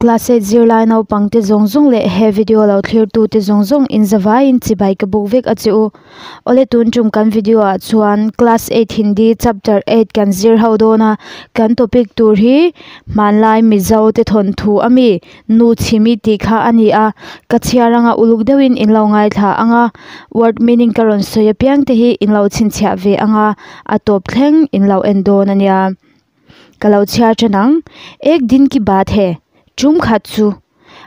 Class eight zirlai naupang te zawng zawng leh he video lo thlir tu te zawng zawng in zavaiin chibai ka buk vek a che u. Awle tun tum kan video ah chuan class eight hindi chapter eight kan zir ho dawn a, kan topic tur hi hmanlai mizo te thawnthu ami nu chhimi tih kha a ni a, ka chhiar anga uluk deuhin in lo ngaithla ang a, word meaning ka rawn sawi apiang te hi in lo chhinchhiah ve ang a, a tawp thleng in lo en dawn a nia. Ka lo chhiar than ang, Ek din ki baat hai, tum khat chu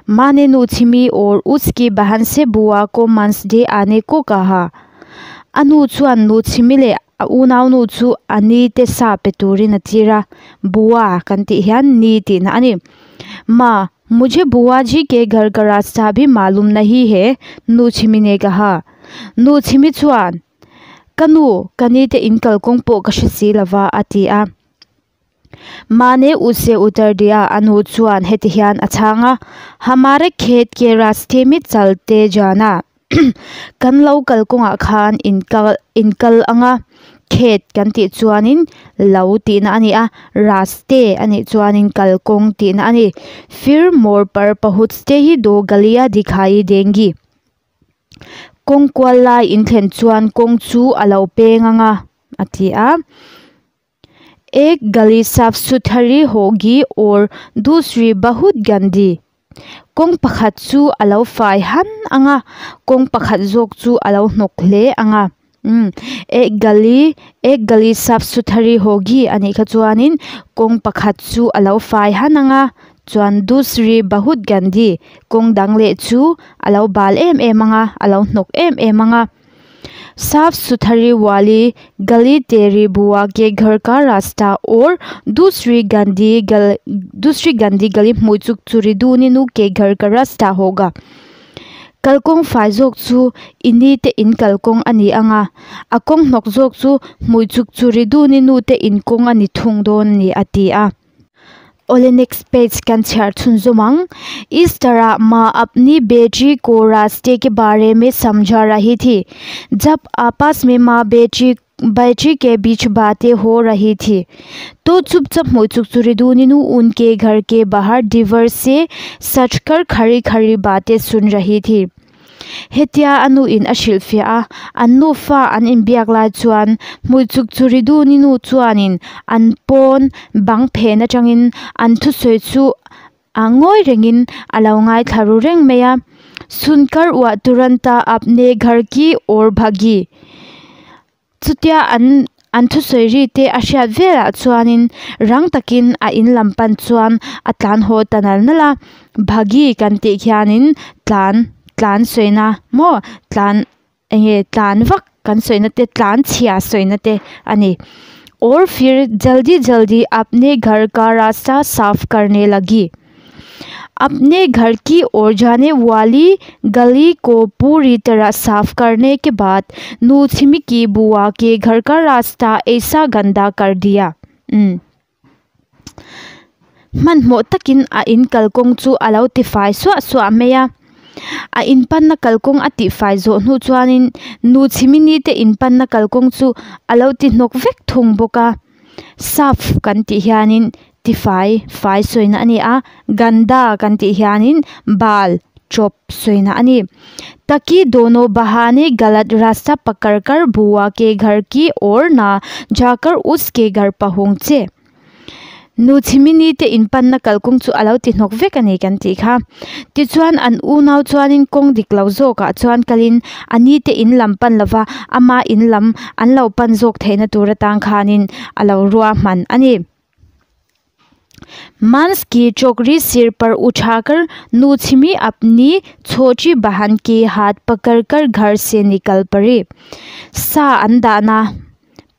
माँ ने नूछिमी और उसकी बहन से बुआ को मांस दे आने को कहा। A nu chuan Nuchhimi leh a unau nu chu a ni te sa pe turin a tir a, Bua kan tih hian ni tihna a ni. माँ, मुझे बुआ जी के घर का रास्ता भी मालूम नहीं है, Nuchhimi ne कहा। Nuchhimi chuan, Ka nu, ka ni te in kalkawng pawh ka hre si lova a ti a. माँ ने उसे उत्तर दिया, a nu chuan heti hian a chhang a, हमारे खेत के रास्ते में चलते जाना kan lo kalkawngah khan in kal in kal ang a, khet kan tih chuanin lo tihna a ni a, raste a nih chuanin kalkawng tihna a ni. फिर मोड़ पर पहुंचते ही दो गलियां दिखाई देंगी kawng kual lai in thlen chuan kawng chu a lo peng ang a a ti a. एक गली साफ सुथरी होगी और दूसरी बहुत गंदी kawng pakhat chu a lo fai han ang a kawng pakhat zawk chu a lo hnawk hle ang a umm ek gali ek gali saaf suthari hogi a nih kha chuanin kawng pakhat chu a lo fai han ang a chuan dusri bahut gandi kawng dang leh chu a lo bal em em ang a a lo hnawk em em ang a. साफ सुथरी वाली गली तेरी बुआ के घर का रास्ता और दूसरी गंदी गल दूसरी गंदी गली मुचुक चुरी दूनी के घर का रास्ता होगा। Kalkawng fai zawk chu i ni te in kalkawng a ni ang a, a kawng hnawk zawk chu hmui chuk chu ri dun i nu te in kawng a ni thung dawn a ni a ti a. Awle next page kan chhiar chhun zawm ang. इस तरह माँ अपनी बेटी को रास्ते के बारे में समझा रही थी। जब आपस में माँ बेटी बेटी के बीच बातें हो रही थी तो चुपचाप मुचुक चुरीदूनिनु उनके घर के बाहर दीवार से सटकर खड़ी खड़ी बातें सुन रही थी। Hetia a nu in a hrilhfiah a, an nufa an inbiak lai chuan hmuichuk churi dun i nu chuanin an pawn bang phen atangin an thusawi chu a ngawi rengin a lo ngaithla ru reng mai a. Sunkar uah turanta apne ghar ki or bhagi chutia an an thusawi ri te a hriat velah chuanin rang takin a in lam pan chuan a tlan haw ta nal nal a, bhagi kan tih khianin tlan tlan sawina maw tlan eng nge tlan vak kan sawina te tlan chhia sawina te a ni. और फिर जल्दी जल्दी अपने घर का रास्ता साफ करने लगी। अपने घर की ओर जाने वाली गली को पूरी तरह साफ करने के बाद नूछिमी की बुआ के घर का रास्ता ऐसा गंदा कर दिया। Hmanhmawh takin a in kalkawng chu a lo tifai suah suah mai a. A in panna kalkawng a tihfai zawh hnu chuanin nu chhimini te in panna kalkawng chu a lo ti hnawk vek thung bawk a. Saf kan tih hianin tifai fai sawina a ni a, ganda kan tih hianin bal chawp sawina a ni. Taki dono bahane galat rasta pakar kar bua ke ghar ki or na jakar uske ghar pahunche. Nu chhimini te in panna kalkawng chu a lo ti hnawk vek a ni kan tih kha. Tichuan an unau chuanin kawng dik lo zawkah chuan kalin a ni te in lam pan lova ama in lam an lo pan zawk theihna tur atang khanin a lo rua hman a ni. मांस की चौकरी सिर पर उठाकर नूछिमी अपनी छोटी बहन के हाथ पकड़कर घर से निकल पड़ी। Sa an dahna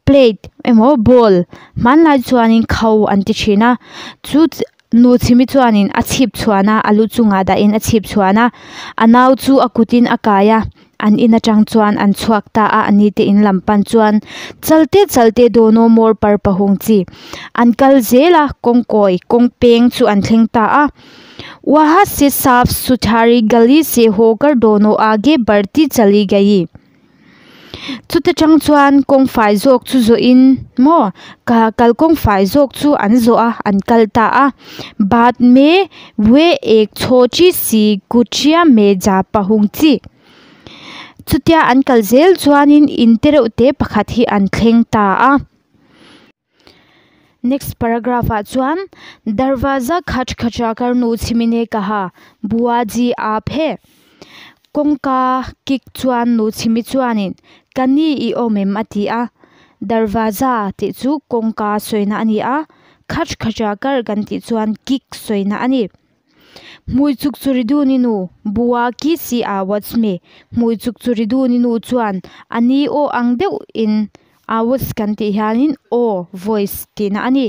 plate emaw bowl hmanlai chuanin kho an ti thin a, chu nu chhimi chuanin a chhip chhuan a, a lu chungah dahin a chhip chhuan a, a nau chu a kutin a kai a, an in atang chuan an chhuak ta a, ani te in lam pan chuan chalte chalte dono mawr par pahung chi an kal zel a, kawng kawi kawng peng chu an thleng ta a. वहां से साफ सुथरी गली से होकर दोनों आगे बढ़ती चली गई। Chuta tang chuan kawng fai zawk chu zawh in maw ka kalkawng fai zawk chu an zawh a an kal ta a baad me ve ek chhawchi si kuchhia me ja pahungchi chutia an kal zel chuanin in te reuh te pakhat hi an thleng ta a. Next paragraph ah chuan darwaza khach khacha kar nu chhimine kaha buaji aap he kawngka kik chuan nu chhimi chuanin ka ni i awm em a ti a darwaza tih chu kawngka sawina a ni a khach khacha kar kan tih chuan kik sawina a ni. Hmui chuk churi dun i nu bua ki si awaj me hmui chuk churi dun i nu chuan a ni aw ang deuh in awaj kan tih hianin aw voice tihna a ni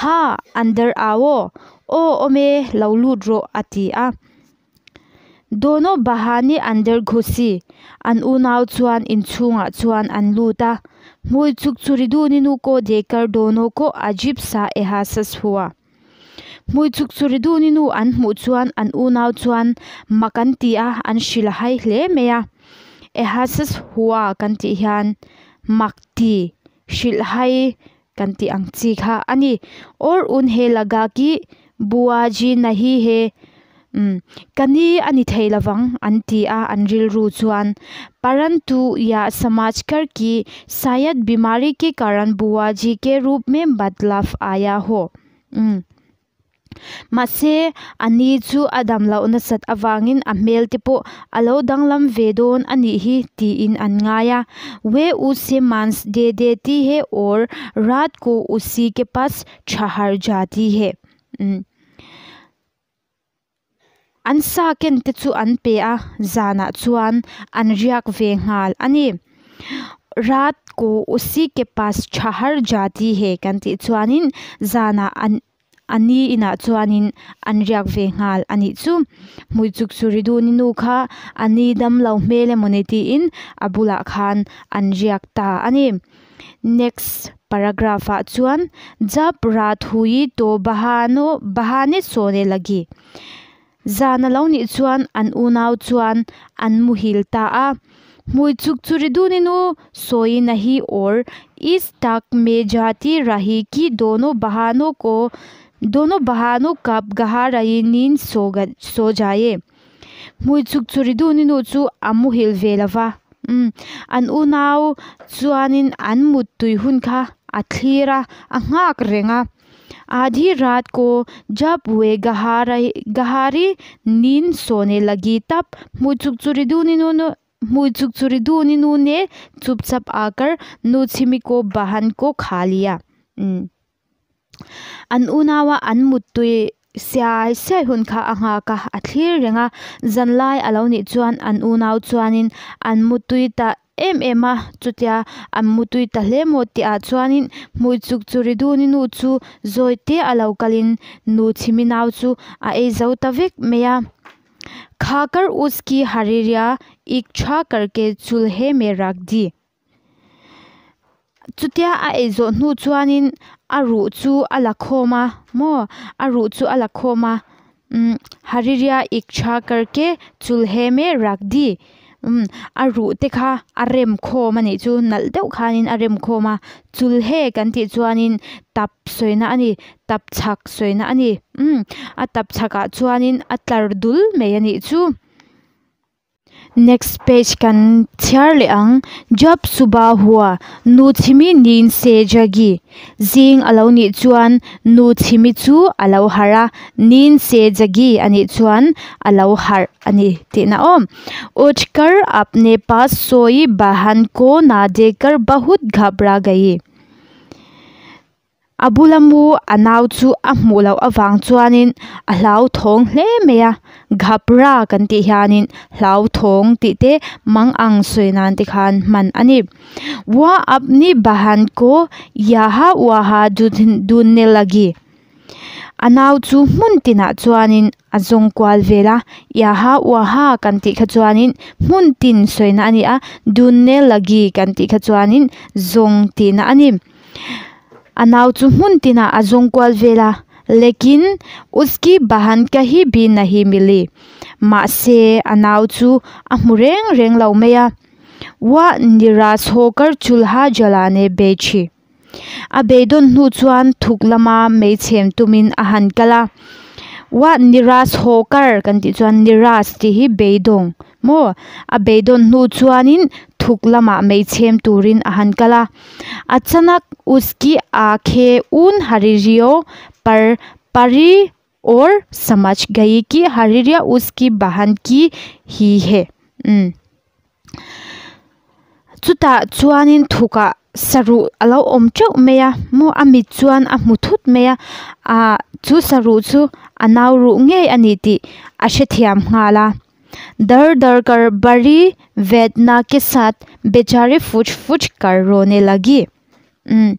ha andar au aw awm e lo lut rawh a ti a dono bahani andar ghusi an unau chuan inchhungah chuan an lut a hmui chuk churi dun i nu ko dekar dono ko ajib sa ehasas hua. Hmui chuk churi dun i nu an hmuh chuan an unau chuan mak an ti a, an hrilh a hai hle mai a. Ehasas hua kan tih hian mak ti, hrilh hai kan tih ang chi kha a ni. Or un he laga ki buaji nahi he umm ka ni a ni thei lovang an ti a an rilru chuan. Parantu ya samajkar ki shayad bimari ke karan buaji ke rup me badlav aaya ho umm. Mahse, a ni chu a dam loh nasat avangin a hmel te pawh a lo danglam ve dawn a nih hi tiin an ngai a. We use mans de de ti he or raat ko usi ke pas thahar ja ti he. Umm. An sa ken te chu an pe a, zanah chuan an riak ve nghal a ni. Raat ko usi ke pas thahar ja ti he kan tih chuanin zanah an A ni inah chuanin an riak ve nghal a nih chu. Hmui chuk chu ri dun i nu kha a ni dam lo hmel emawni tiin a bulah khan an riak ta a ni. Next paragraph ah chuan Jab raat hui to bahano bahane sone lagi. Zan a lo nih chuan an unau chuan an muhil ta a. Hmui chuk chu ri dun i nu sawi nahi or is tak me jati rahi ki dono bahano ko dono bahano kap gaharayi nin so jaye. Hmui chuk chu ri dun i nu chu a muhil ve lova. Umm an unau chuanin an muttui hun kha a thlir a, a nghak reng a. Aadhi raat ko jab ve gahari nin sone lagi tap hmui chuk chu ri dun i nu Hmui chuk chu ri dun i nu ne chup chap aa kar nu chhimi ko bahan ko kha lia. Umm. An unaua an muttui siai siai hun kha a nghak a, a thlir reng a. Zanlai a lo nih chuan an unau chuanin an muttui ta em em a, chutia an muttui ta hle maw tih ah chuanin hmui chuk chu ri dun i nu chu zawi te a lo kalin nu chhimi nau chu a ei zo ta vek mai a. Khakar uski hariria ikchha karke chulhe me rak di. Chutia a ei zawh hnu chuanin a ruh chu a la khawm a maw a ruh chu a la khawm a umm hariria ikchha karke chulhe me rak di umm a ruh te kha a rem khawm a nih chu nalh deuh khanin a rem khawm a chulhe kan tih chuanin tap sawina a ni tap chhak sawina a ni umm a tap chhakah chuanin a tlar dul mai a nih chu. Next page kan chhiar leh ang Jab subah hua nu chhimi nin se jagi zing a lo nih chuan nu chhimi chu a lo harh a nin se jagi a nih chuan a lo harh a ni tihna aw. Uthkar apne paas soi bahan ko na dekar bahut ghabra gayi. A bula mu a nau chu a hmuh loh avang chuanin a hlauthawng hle mai a, ghapra kan tih hianin hlauthawng tih te mang ang sawi nan te khan hman a ni. Wa apni bahan ko yaha waha dunne lagi. A nau chu hmun tinah chuanin a zawng kual vel a, yaha waha kan tih kha chuanin hmun tin sawina a ni a, dunne lagi kan tih kha chuanin zawng tihna a ni. A nau chu hmun tinah a zawng kual vel a, lekin uski bahan kahi bhi nahi mili. Mahse a nau chu a hmu reng reng lo mai a. Wah nirash hokar chulha jalane baithi. A beidawn hnu chuan thuk lama mei chhem tumin a han kal a. Wah nirash hokar kan tih chuan nirash tih hi beidawng maw? A beidawn hnu chuanin thuk lamah mei chhem turin a han kal a. Achanak uski aakhe un haririyo par pari aur samajh gayi ki haririya uski bahan ki hi he. Umm chutah chuanin thukah saruh a lo awm teuh mai a maw a mit chuan a hmu thut mai a ah chu saruh chu a nau ruh ngei a ni tih a hrethiam nghal a dar dar kar bari vedna ke sat bechari fuch fuch kar rone lagi umm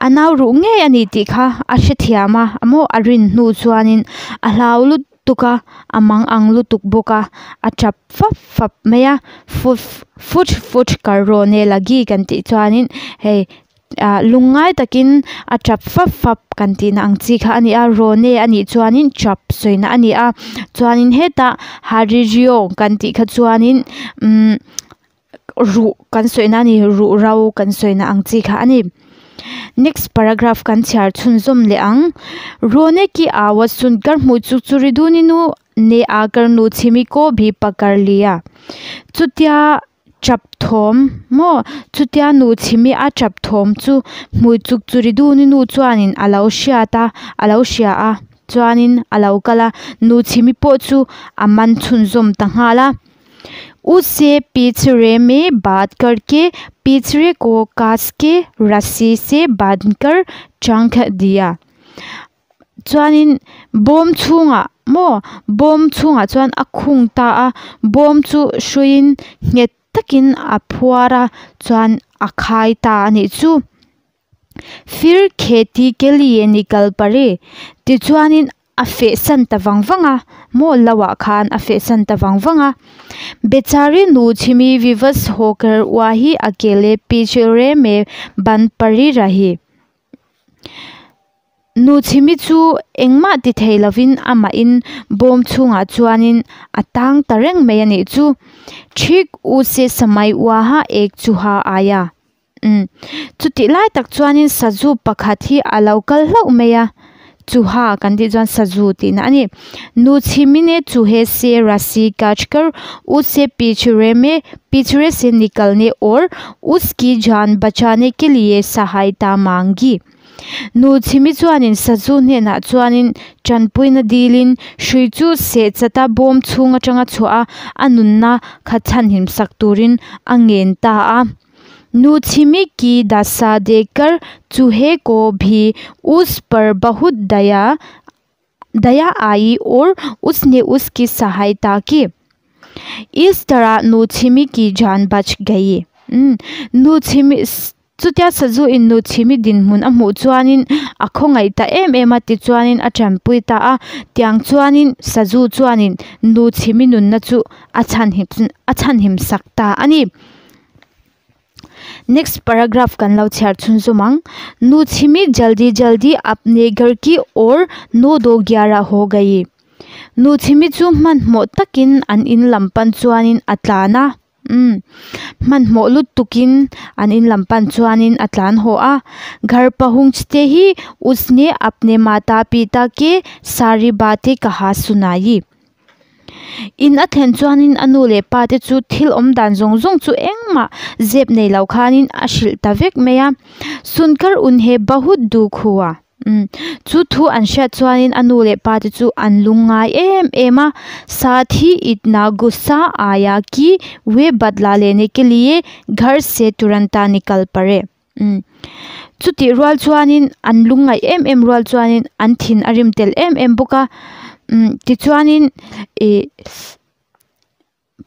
a nau ruh ngei a ni tih kha a hrethiam a maw a rin hnu chuanin a hlau lut tuk a a mang ang lutuk bawk a a tap fap fap mai a fut fuch fuch kar rone lagi kan tih chuanin hei ah lungngai takin a tap fap fap kan tihna ang chi kha a ni a rone a nih chuanin tap sawina a ni a chuanin hetah haririo kan tih kha chuanin umm ruh kan sawina a ni ruh ro kan sawina ang chi kha a ni. Next paragraph kan chhiar chhunzawm leh ang. Rone ki aawaz sunkar hmuh chu churi duni nu ne aakar nu chhimi ko bhi pakar liya. Chutia chap thawm maw chutia nu chhimi a chap thawm chu hmui chuk churi duni nu chuanin a lo hriat a a lo hria a chuanin a lo kal a nu chhimi pawh chu a man chhunzawm ta nghal a. Use पिछड़े में बात करके पिछड़े को कास के रस्सी से बांधकर चंख दिया chuanin bawm chhungah maw bawm chhungah chuan a khung ta a bawm chu hruiin nghet takin a phuar a chuan a khai ta a nih chu fir kheti ke liye nikal pare tichuanin a feh san ta vang vang a maw lo ah khan a feh san ta vang vang a bechari nu chhimi vivas hawker wahi akele pichre me ban pari rahi nu chhimi chu engmah ti thei lovin amahin bawm chhungah chuanin a tang ta reng mai a nih chu thik use samai waha ek chuha aia umm chutih lai tak chuanin sazu pakhat hi a lo kal hlauh mai a chuha kan tih chuan sazu tihna a ni nu chhimi ne chuhe se rasi kachkar use pichre me pichre se nikalne aur uski jaan bachane ke liye sahayta mangi nu chhimi chuanin sazu hnenah chuanin tanpuina dilin hrui chu seh chata bawm chhung atanga chhuah a a nunna kha chhanhim sak turin a ngen ta a nu chhimi ki dasa dekhkar chuhe ko bhi us par bahut daya daya aayi aur usne uski sahayta ki is tarah nu chhimi ki jaan bach gayi umm nu chhimi chutia sazu in nu chhimi dinhmun a hmuh chuanin a khawngaih ta em em a tichuanin a tanpui ta a tiang chuanin sazu chuanin nu chhimi nunna chu a chhanhim a chhanhim sak ta a ni. Next paragraph kan lo chhiar chhunzawm ang nu chhimi jaldi jaldi apne ghar ki aur no do gyara ho gayi nu chhimi chu hmanhmawh takin an in lam pan chuanin a tlan a umm hmanhmawh lut tukin an in lam pan chuanin a tlan haw a ghar pahunchte hi usne apne mata pita ke sari baate kaha sunayi in a thlen chuanin a nu leh pa te chu thil awm dan zawng zawng chu engmah zep nei lo khanin a hrilh ta vek mai a sunkar unhe bahut dukh hua umm chu thu an hriat chuanin a nu leh pa te chu an lungngai em em a sathi itna gussa aaya ki ve badla lene ke liye ghar se turanta nikal pare umm chutih rual chuanin an lungngaih em em rual chuanin an thin a rim tel em em bawk a umm tichuanin ih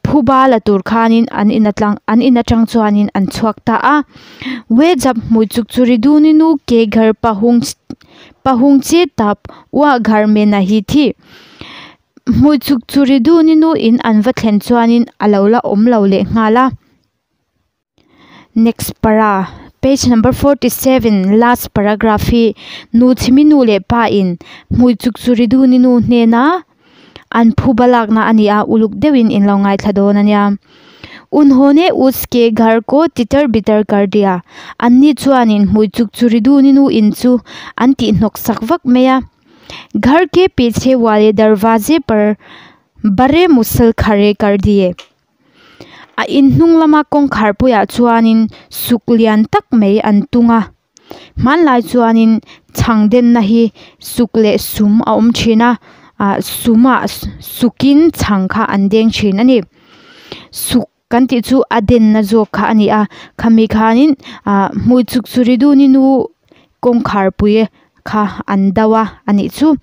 phuba la tur khanin an in atang an in atang chuanin an chhuak ta a ve jap hmui chuk churi duni nu ke ghar pahung pahungche tap wa ghar me nahi thi hmui chuk churi duni nu in an va thlen chuanin a lo la awm lo leh nghal a. Next para page number 47 last paragraph hi nu chhimi nu leh pa in hmui chuk churi duni nu hnena an phuba lakna a ni a uluk deuhin in lo ngaithla dawn a nia. Unhone uske ghar ko titar bitar kar diya. Anni chuanin Hmuichukchuriduni nu in chu an tihhnawk sak vak mai a. Ghar ke piche wale darwaze par bare musal khare kar diye. A in hnung lama kawngkhar puiah chuanin suk lian tak mai an tung a hmanlai chuanin chhang denna hi suk leh sum a awm thin a ah sum ah sukin chhang kha an deng thin a ni suk kan tih chu a denna zawk kha a ni a khami khanin ah Hmuichukchuriduni nu kawngkhar pui kha an do a anih chu.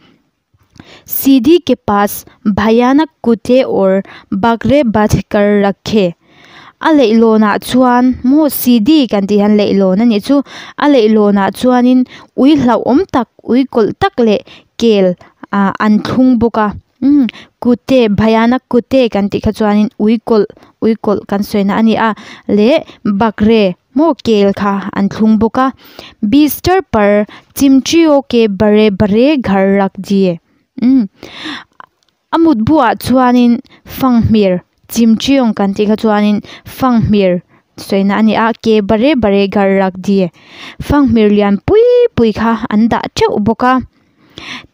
Sidhi ke paas bhayanak kute aur bakre bandh kar rakhe a leihlawn ah chuan maw sidi kan tih hian leihlawn anih chu a leihlawn ah chuanin ui hlauhawm tak ui kawlh tak leh kel ah an thlung bawk a umm kute bhayanak kute kan tih kha chuanin ui kawlh ui kawlh kan sawi na ani a leh bakre maw kel kha an thlung bawk a bister par chimtio ke bare bare ghar rak diye umm a mutbu ah chuanin fanghmir chimchiong kan tih kha chuanin fanghmir sawi na ani a ke bare bare ghar rak diye fanghmir lian pui pui kha an dah teuh bawk a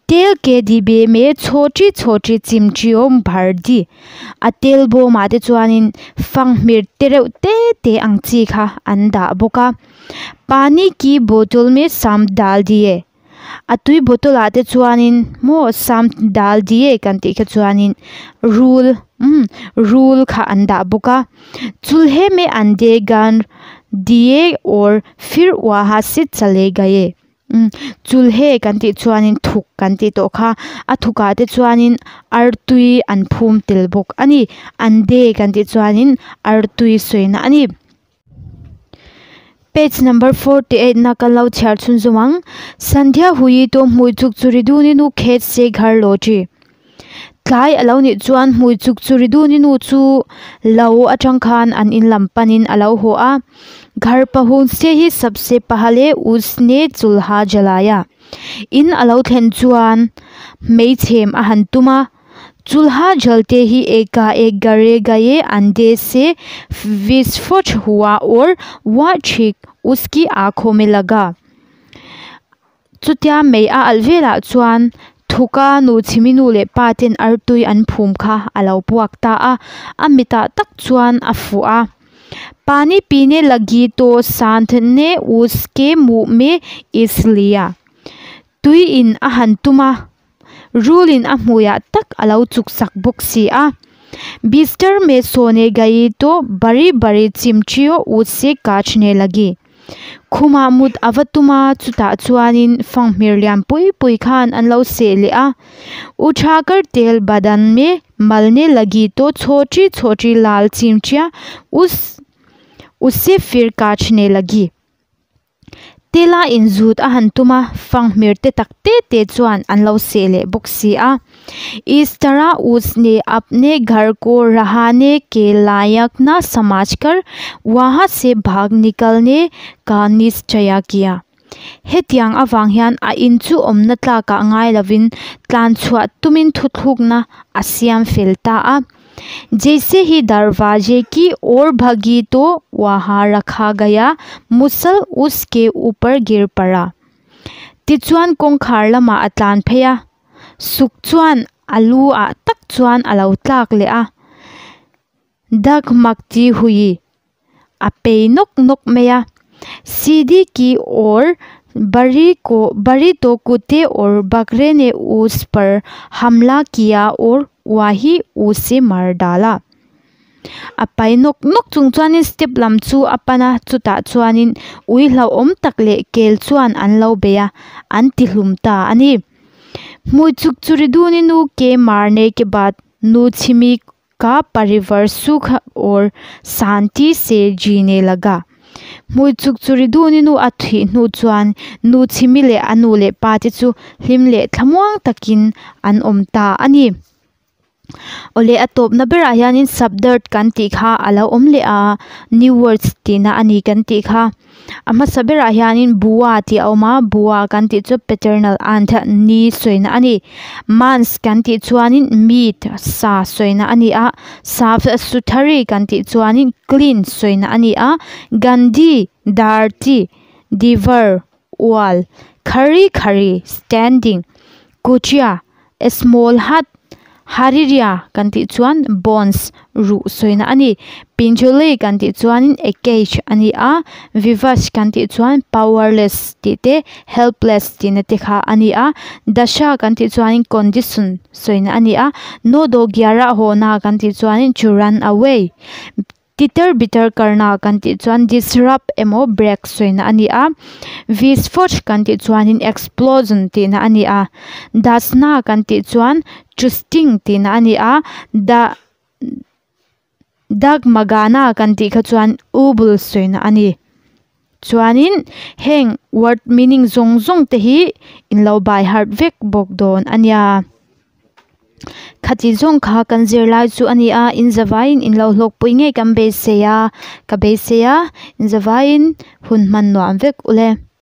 tel ke dibe me chhoti chhoti chimchiom bhar di a tel bawm ah te chuanin fanghmir te reuh te te ang chi kha an dah bawk a pani ki bottle me sam dal diye a tui bottle ah te chuanin maw sam dal diye kan tih kha chuanin rul umm rul kha an dah bawk a chulhe me ande gan diye aur phir waha se chale gaye umm chulhe kan tih chuanin thuk kan tih tawh kha a thuk ah te chuanin artui an phum tel bawk a ni ande kan tih chuanin artui sawina a ni. Page number 48 na kan lo chhiar chhun zawm ang sandhya hui to Hmuichukchuriduni nu khet se ghar lawti tlai a lo nih chuan Hmuichukchuriduni nu chu lo atang khan an in lam panin a lo haw a ghar pahunse hi sabse pahale usne chulha jalaya in a lo thlen chuan hmeichhem a han tum a chulha jalte hi eka ek gare gaye ande se visfot hua aur wah thik uski aankhon me laga chutia mei a alh velah chuan thuka nu chhimi nu leh pa ten artui an phum kha a lo puak ta a a mitah tak chuan a fuh a pani pine lagi to sandhne uske muh me is liya tui in a han tum a rul in a hmuiah tak a lo chuk sak bawk si a bister me sone gayi to bari bari chimchio use kachne lagi khumah mut a va tum a chutah chuanin fanghmir lian pui pui khan an lo seh leh a uthakar tel badan me malne lagi to chhoti chhoti lal chimchia us use phir kachne lagi tela inzut a han tum a fanghmir te tak te te chuan an lo seh leh bawk si a is tarah usne apne ghar ko rahane ke layak na samajh kar wahan se bhag nikalne ka nischaya kiya hetiang avang hian a in chu awmna tlakah ngai lovin tlan chhuah tumin thuthlukna a siam fel ta a jaise hi darwaje ki or bhagi to wahan rakha gaya musal uske upar gir pada tichuan kawngkhar lamah a tlan phei a suk chuan a lu ah tak chuan a lo tlak leh a dakmakti hui a pei nawk nawk mai a sidi ki or bari ko bari to kute aur bakre ne us par hamla kiya aur wahi use mar dala a pai nawk nawk chung chuanin step lam chu a pan a chutah chuanin ui hlauhawm tak leh kel chuan an lo bei a an ti hlum ta a ni Hmuichukchuriduni nu ke marne ke baad nu chhimi ka parivar sukh aur shanti se jine laga Hmuichukchuriduni nu a thih hnu chuan nu chhimi leh a nu leh pa te chu hlim leh thlamuang takin an awm ta a ni. Awle a tawpna berah hianin shabdarth kan tih kha a lo awm leh a new words tihna a ni kan tih kha a hmasa berah hianin bua tih a awm a bua kan tih chu paternal aunt ni sawina a ni mans kan tih chuanin meat sa sawina a ni a saf suthari kan tih chuanin clean sawina a ni a gandhi dirty divar wall khari khari standing kutia a small hut hariria kan tih chuan bones ruh sawina a ni pinjoli kan tih chuanin a cage a ni a vivash kan tih chuan powerless tih te helpless tihna te kha a ni a dasha kan tih chuanin condition sawina a ni a no do gyara hona kan tih chuanin to run away titar bitar karna kan tih chuan disrupt emaw break sawina a ni a visfot kan tih chuanin explosion tihna a ni a dasna kan tih chuan twisting tihna a ni a da dagmagana kan tih kha chuan ubul sawina a ni chuanin heng word meaning zawng zawng te hi in lo by heart vek bawk dawn a nia. Khati zawng kha kan zirlai chu a ni a in zavaiin in lo hlawkpui ngei kan beisei a ka beisei a in zavaiin hun hman nuam vek ule.